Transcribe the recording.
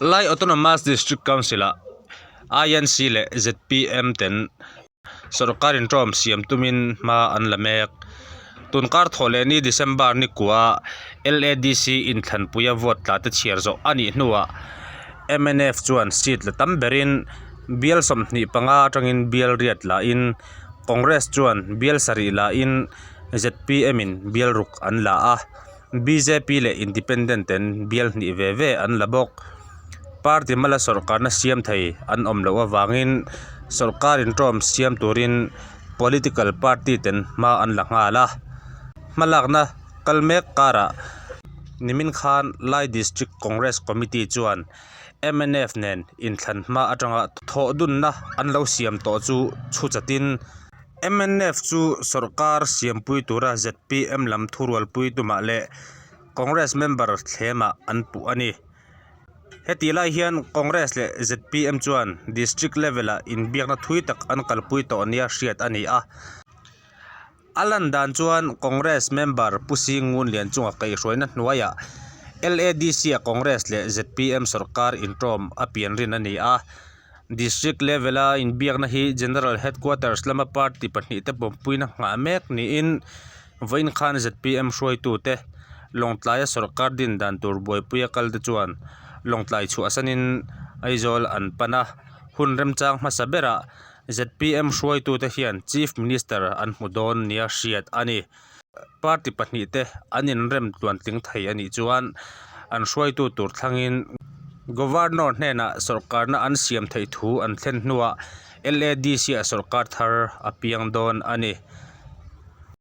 Lai Autonomous District Council-ah INC leh zpm ten Sorkar inṭawm siam tumin hma an la mek. Tunkar thawh leh ni December ni kua LADC inthlanpuia vote tla te chhiar zawh a nih hnuah mnf chuan seat la tam berin bial 25 atangin bial riat lahin Congress chuan bial sarih lahin zpm in bial ruk an la a, bjp leh Independent ten bial hnih ve ve an la bawk. Party hmala sawrkarna siam thei an awm loh avangin sawrkar inṭawm siam turin political party ten hma an la nghal a. Hmalakna kal mek karah nimin khan Lai District Congress Committee chuan mnf nen inthlan hma atanga thawh dunna an lo siam tawh chu chhu chatin mnf chu sawrkar siampui tura zpm lam thurualpui tumah leh Congress member thlemah an puh a ni. Hetih lai hian Congress leh zpm chuan District level-ah inbiakna thui tak an kalpui tawh nia hriat a ni a. A lan dan chuan Congress member Pu Sing Ngunlian chunga kaihhruaina hnuaiah LADC-a Congress leh zpm sawrkar inṭawm a pian rin a ni a. District level-a inbiakna hi General Headquarters lama party pahnihte pawmpuina nghah mek niin Vawiin khan zpm hruaitute Lawngtlaia sawrkar din dan tur buaipuia kalte chuan Lawngtlai chhuahsanin Aizawl an pan a, hun remchang hmasa berah zpm hruaitute hian Chief Minister an hmu dawn nia hriat a ni. Party pahnihte an inrem tluantling thei a nih chuan an hruaitu tur thlangin Governor hnenah sawrkarna an siam theih thu an thlen hnuah LADC-ah sawrkar thar a piang dawn a ni.